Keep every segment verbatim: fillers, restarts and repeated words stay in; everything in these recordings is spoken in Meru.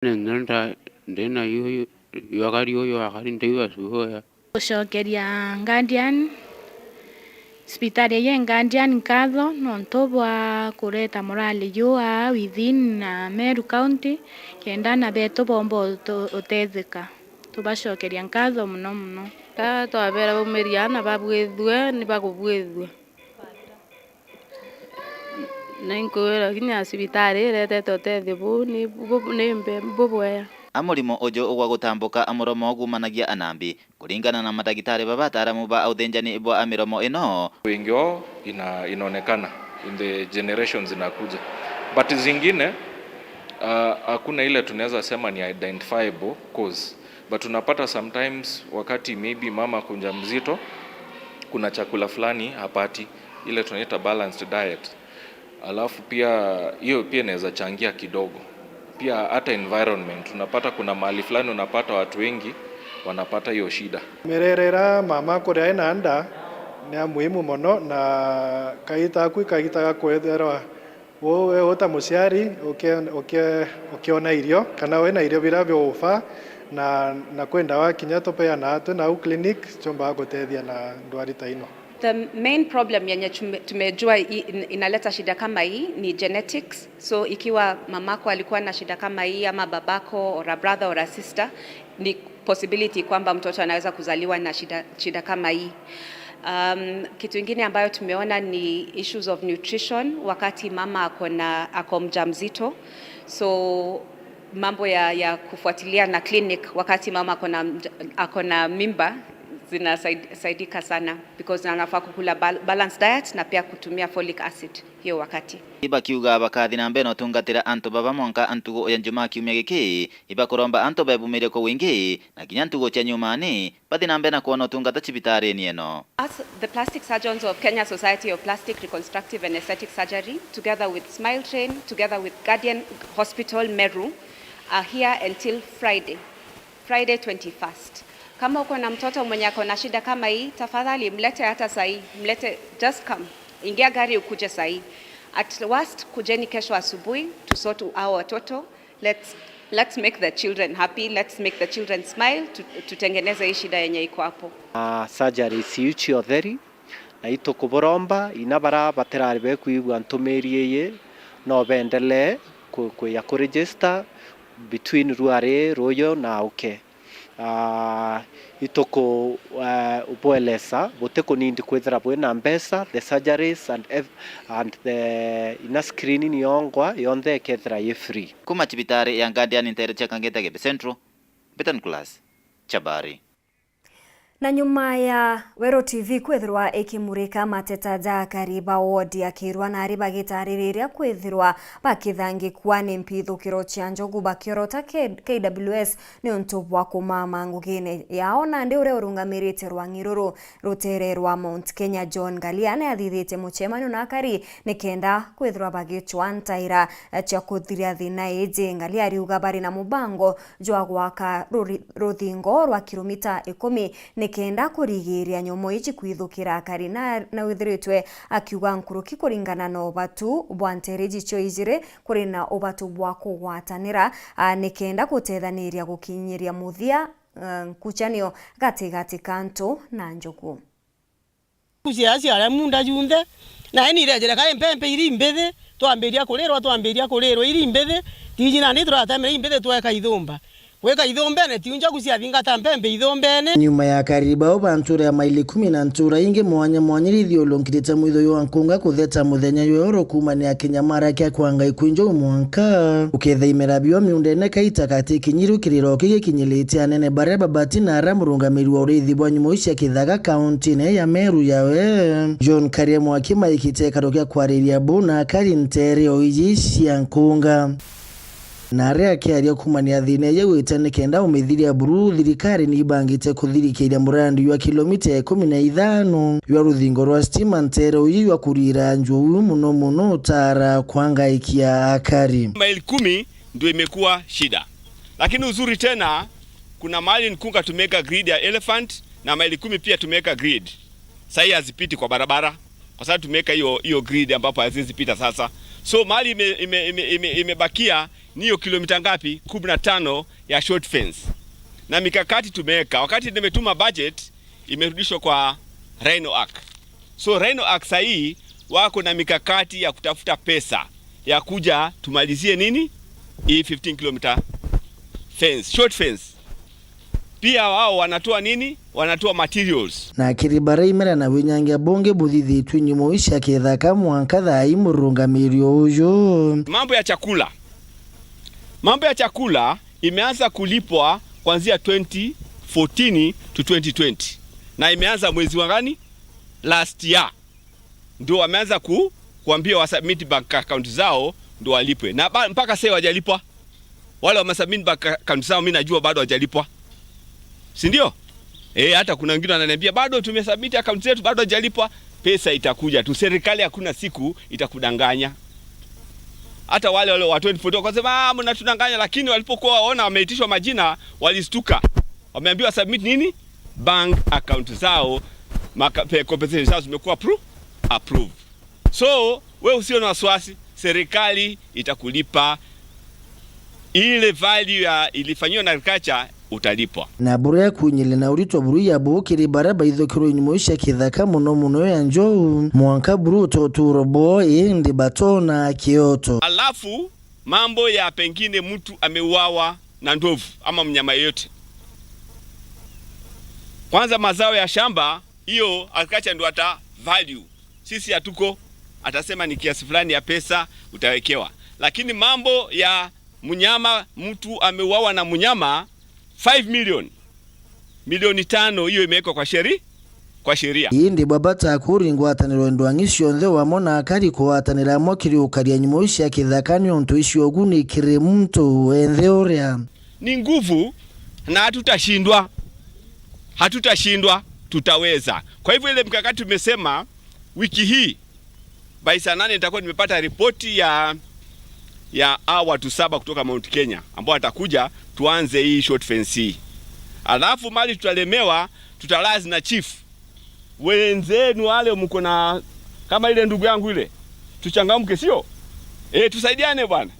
Nenda ndina yu, yu akari uyu akari ndaiwa suoya. Gucokeria Guardian, cibitari ya Guardian nkatho nontu bwa kureta morale juu aa within na Meru County, kenda na betu bomba utu-, utetheka. Tubacokeria nkatho muno muno. Ka twabera baumiria ana babwithue, ni bagubwithua. Na inkwira kinya cibitari iretete utethio buu ni bu-, ni mbe-, bubwea. A murimo uju ugwa gutambuka a muromo gumanagia anambi, kuringana na madagitari baba ataaramu ba uthinjani bwa a miromo ino. Wengi wao ina-, inaonekana in the generations zinakuja. But zingine, ah, hakuna ile tunaweza sema ni identifiable cause. But unapata sometimes wakati maybe mama kunja mzito, kuna chakula fulani hapati, ile tunaita balanced diet. Alafu pia, hiyo pia inaweza changia kidogo. Pia hata environment, unapata kuna mahali fulani unapata watu wengi wanapata hiyo shida. Mirerera mama kuria ena nda ni ya muhimu mono, na kaita aku ikaita ga kwetherwa Uu we uta muciari uke-, uke-, ukiona irio kana wina irio biria biufa na, na kwi ndawa kinya tupeanaa twi nau clinic ciumbaga gutethia na ndwari ta ino. The main problem yenye tume-, tumejua i-, in-, inaleta shida kama hii ni genetics. So ikiwa mamako alikuwa na shida kama hii ama babako or a brother or a sister, ni possibility kwamba mtoto anaweza kuzaliwa na shida, shida kama hii. Um, kitu ingine ambayo tumeona ni issues of nutrition wakati mama ako na, ako mjamzito. So mambo ya, ya kufuatilia na clinic wakati mama ako na mja-, ako na mimba zinasaid-, saidika sana because anafaa kukula bal-, balanced diet na pia kutumia folic acid hiyo wakati. Ibakiuga bakathi na mbere na utungatira antu baba mwanka ntugu ya Njumaa kiumia giki, ibakuromba antu bebumirie kwa wingi na kinya ntugu cia nyumani bathi na mbere na kwona utungata cibitarini ino. As the plastic surgeons of Kenya Society of Plastic Reconstructive and Aesthetic Surgery, together with Smile Train, together with Guardian Hospital Meru, are here until Friday, Friday twenty-first. Kama uko na mtoto mwenye ako na shida kama hii, tafadhali mlete hata sahi, mlete, just come. Ingia gari ukuje sahi. At worst, kujeni kesho asubuhi, to sort hao watoto. Let's, let's make the children happy, let's make the children smile, tu-, tutengeneze hii shida yenye iko hapo. Ah, surgery ici iu cia utheri, na itukuburomba, ina bara batirari bekwigua ntumiri iyi, no bendelee ku-, kuya kuregister between ruari ruyu na uke. Ah, ituku, ah, bwelesa, butikunindi kwithira bwina mbeca, the surgeries and ev-, and the ina screening yongwa yonthe ikethira yi free. Kuma cibitari ya Guardian ntere cia Kangeta Igembe Central, Betan Class, Chabari. Na nyuma ya Weru T V kwithirwa ikimurika mateta ja akari ba wodi ya Kirwa, nari bagitaririria kwithirwa bakithangikua ni mpithukiro cia njogu bakiorota K-, K W S niuntu bwa kumama ngugine yao, nandi uria urungamirite rwang'i ruru rutere rwa Mount Kenya, John Ngalia, niathithitie mucemanio na akari nikenda kwithirwa bagicwa ntaira cia kuthiria thina iji. Ngalia ariuga bari na mubango jwa gwaka ruri-, ruthingo rwa kilomita ikumi nikenda kurigiiria nyomo iji kwithukira akari, na, na withiritwe akiuga nkuruki kuringana na ubatu bwa ntere iji cio ijiri, kuri na ubatu bwa kugwatanira, a, nikenda gutethaniria gukinyiria muthia, a, nkuchanio gatigati ka antu na njogu. Kuciacia aria munda junthe, nae nirejere kae mpempe iri mbithi, twambiria kurirwa, twambiria kurirwa iri mbithi, tiji nandi turatemera imbithi tweka ithumba. Gwika ithumbene, tiu njogu ciathingata mpempe ithumbene. Nyuma ya akari bao ba ntura ya maili kumi na ntura ingi mwanya mwanya iria ithiurungirite mwitho jwa nkunga kutheta muthenya jwa oro kuumania kinya mara kia kwanga ikunjo mwanka. Ukethaimira bio miundene kaita katikinyiru kiriro kigikinyirite anene baria babati na ara murungamiri wa urithi bwa nyumo cia kithaga kauntine ya Meru yawe. John Karia Mwaki maikite ikaro kia kwariria bu na akari ntere o iji cia nkunga. Na aria akiaria kuumania thina iji gwita nikenda umithiria buru, thirikari nibangite kuthirikiria murandi jwa kilomita ikumi na ithano jwa ruthingo rwa stima ntere uyu jwa kurira njugu muno muno utara kwangaikia akari. Maili kumi ndio imekuwa shida. Lakini uzuri tena, kuna mahali Nkunga tumeweka grid ya elephant na maili kumi pia tumeweka grid. Sahii hazipiti kwa barabara kwa sababu tumeweka hiyo, hiyo grid ambapo haziwezi pita sasa. So mahali ime-, ime-, ime-, ime-, imebakia Ni hiyo kilomita ngapi? Kumi na tano ya short fence. Na mikakati tumeweka. Wakati nimetuma budget, imerudishwa kwa Rhino Arc. So Rhino Arc sahii wako na mikakati ya kutafuta pesa ya kuja tumalizie nini? Hii fifteen kilometer fence, short fence. Pia wao wanatoa nini? Wanatoa materials. Na kiri baria imera na winyangia bungi buthithitue nyumo ici cia kithaka mwanka thaa ii murungamiri uju. Mambo ya chakula. Mambo ya chakula imeanza kulipwa kuanzia twenty fourteen to twenty twenty. Na imeanza mwezi wa gani? Last year. Ndio wameanza ku-, kuambia wa submit bank account zao ndio walipwe. Na ba-, mpaka sasa wajalipwa. Wale wame submit bank account zao, mimi najua bado wajalipwa. Si ndio? Eh, hata kuna wengine wananiambia, "Bado tumesubmit account zetu, bado hajalipwa." Pesa itakuja tu. Serikali hakuna siku itakudanganya. Hata wale, wale wa twenty fourteen wakasema, "Ah, mnatudanganya," lakini walipokuwa waona wameitishwa majina, walistuka. Wameambiwa submit nini? Bank account zao, maka-, pe-, compensation zao zimekuwa appro-, approved. So, we usio na wasiwasi, serikali itakulipa ile value ya ilifanyiwa na agriculture, utalipwa. Na buria kunyile na uritwa buria bukiri baria baithukirwe nyumo ici cia kithaka, muno muno ya njou, mwanka buru utoturo bo indi batona kioto. Alafu, mambo ya pengine mtu ameuawa na ndovu ama mnyama yeyote. Kwanza, mazao ya shamba, hiyo agriculture ndio ata value. Sisi hatuko, atasema ni kiasi fulani ya pesa utawekewa. Lakini mambo ya mnyama, mtu ameuawa na mnyama, five million, milioni tano, hiyo imewekwa kwa sheri-, kwa sheria. Indi baba ta kuri ngwataniro ndwang'i cionthe wamo na akari kugwatanira amwe kiri ukaria nyumo ici cia kithaka niuntu icio uguni kiri muntu wenthe uria. Ni nguvu na hatutashindwa. Hatutashindwa, tutaweza. Kwa hivyo ile mkakati tumesema wiki hii, by saa nane nitakuwa nimepata ripoti ya, ya hao watu saba kutoka Mount Kenya ambao watakuja tuanze hii short fence hii. Alafu mali tutalemewa, tutalazi na chief. Wenzenu wale mko na, kama ile ndugu yangu ile, tuchangamke, sio? Eh, tusaidiane bwana.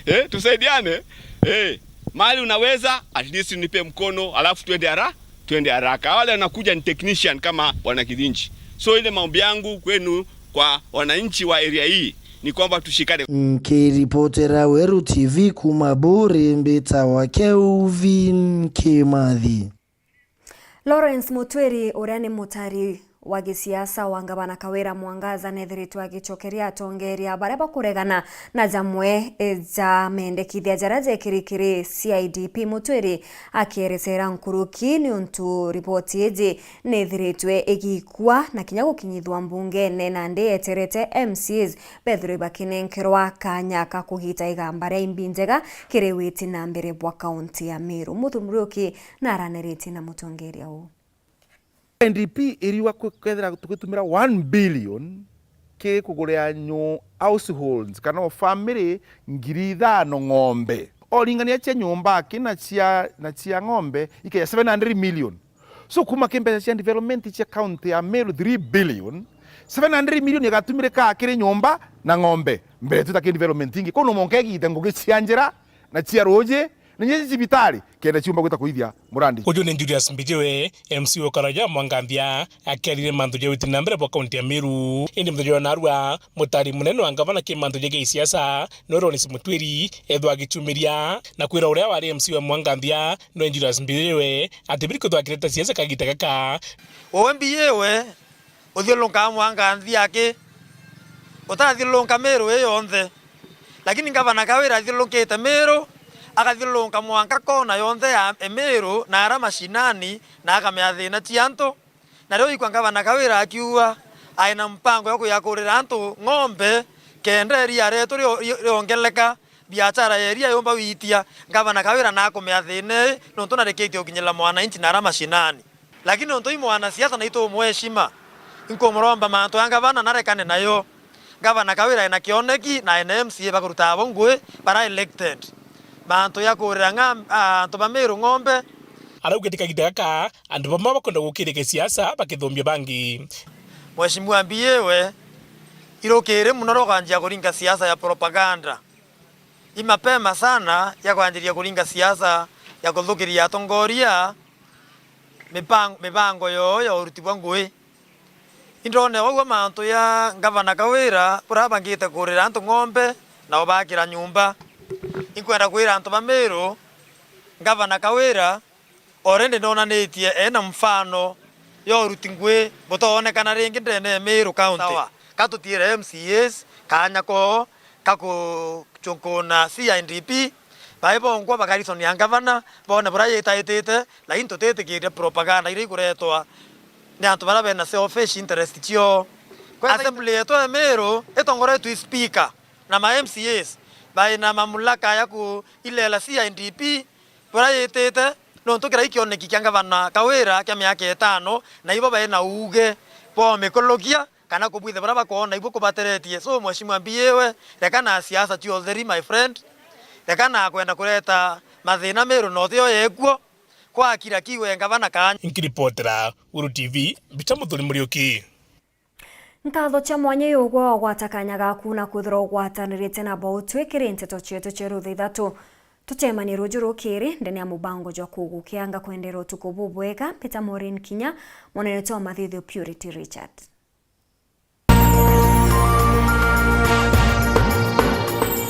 Eh, tusaidiane. Eh, mali unaweza, at least nipe mkono, alafu twende hara-, twende haraka. Wale wanakuja ni technician kama bwana Kidinji. So ile maombi yangu kwenu, kwa wananchi wa area hii, ni kwamba tushikane. Nkiripotera Weru T V kuma Buri, mbitawa Kelvin Kimathi. Lawrence Mutwiri, uria ni mutari wa gisiasa wa Ngavana Kawira Mwangaza, nethiritwe agicokeria atongeria baria bakuregana na jamwe, e, ja mendekithia jaria jekiri kiri C I D P. Mutwiri akieresera nkuruki niuntu riboti iji nethiritwe igikua na kinya gukinyithua mbungene, nandi eterete M C As bethirwe bakinenkerwa kanya ka kugita igamba ria imbi njega kiri witi na mbere bwa kaunti ya Meru. Muthu Muriuki naraniritie na mutongeria uu. N D P iriuga kwi-, kwethira tugitumira one billion ki kugurira nyu-, households kana o family ngiri ithano ng'ombe. O ringania cia nyumba aki na cia, na cia ng'ombe ikeja seven hundred million. So kuma ki mbeca cia development cia county ya Meru three billion, seven hundred million igatumirika kiri nyumba na ng'ombe. Mbere tuta ki development ingi. Kono monke igite ngugi cia njira na cia ruuji, na inya cibitari, kenda ciumba gwita kuithia murandi. Uju ni Julius Mbijiwe, M C wa Karaja Mwanganthia, akiarire mantu ja witi na mbere bwa kaunti ya Meru. Indi muthenya wa narua, mutari munene wa ngavana ki mantu ja gisiasa, no Lawrence Mutwiri, ethwa agicumiria na kwira uria wari M C wa Mwanganthia, no Julius Mbijiwe, ati biri kwithwa akireta siasa kagita gaka. Wowe Mbijiwe, uthiurunkaa Mwanganthia aki, utathiurunka Meru ii yonthe. Lakini ngavana Kawira athiurunkite Meru, akathiurunka mwanka kona yonthe ya Meru na ara mashinani, na akamea thina cia antu. Na riu ikwa ngavana Kawira akiuga aina mpango ya kuyakurira antu ng'ombe, kenda iria rietu rio-, rio-, riongeleka, biachara ya iria yumba witia, ngavana Kawira nakumea thina ii, nontu narikitie gukinyirira mwananchi na ara mashinani. Lakini nontu i mwanasiasa na itumweshima, inkumuromba mantu ya ngavana narekane nayo. Ngavana Kawira ena kioneki na ena M C A bakurutaga bo ngui bara elected. Mantu ya kurira ng'a-, antu ba Meru ng'ombe. Araugite kagita gaka, antu bamwe bakwenda gukiria gisiasa bakithumbia bangi. Mheshimiwa Mbijiwe, irukiri muno rukanjia kuringa siasa ya propaganda. I mapema sana ya kwanjiria kuringa siasa ya kuthukiria atongoria mipang-, mibango yoo ya uruti bwa ngui. Indone wau mantu ya Ngavana Kawira, buria abangite kurira antu ng'ombe na ubakira nyumba. Inkwenda kwira antu ba Meru, Ngavana Kawira already nonanitie ena mfano ya uruti ngui butoonekana ringi ndene ya Meru County. Sawa, katutiire M C As kaanya koo kakuchukuna C I D P, bai bongwa bagarisoni ya ngavana, bone buria yitaitite, lakini tutitikiria propaganda iria ikuretwa ni antu baria bena selfish interest cioo. Kwethira assembly yetu ya Meru itongoretwe i speaker na ma M C As, bai na mamlaka ya kuilela C I D P buria yitite, nontu kiria ikioneki kia ngavana Kawira kia miaka itano, na ibo bai na uuge bwa umikulukia kana kubwithia buria bakoona ibo kubateretie. So, Mheshimiwa B A we, reka na siasa cia utheri, my friend. Reka na kwenda kureta mathina Meru North yo yekuo. Kwa akira kiwe ngavana kaanya. Nkiripotera Uru T V, Mbita Muthuri Muriuki. Nkatho cia mwanya yugwa wagwata kanya gaku na kwithirwa ugwatanirite na bo utwikiri nteto cietu cia rutha ithatu. Tucemanie ruju rukiri ndene ya mubango jwa kugukia. Ngakwendera utuku bubwega. Mbita Maureen Kinya, mwanene wa mathithio Purity Richard.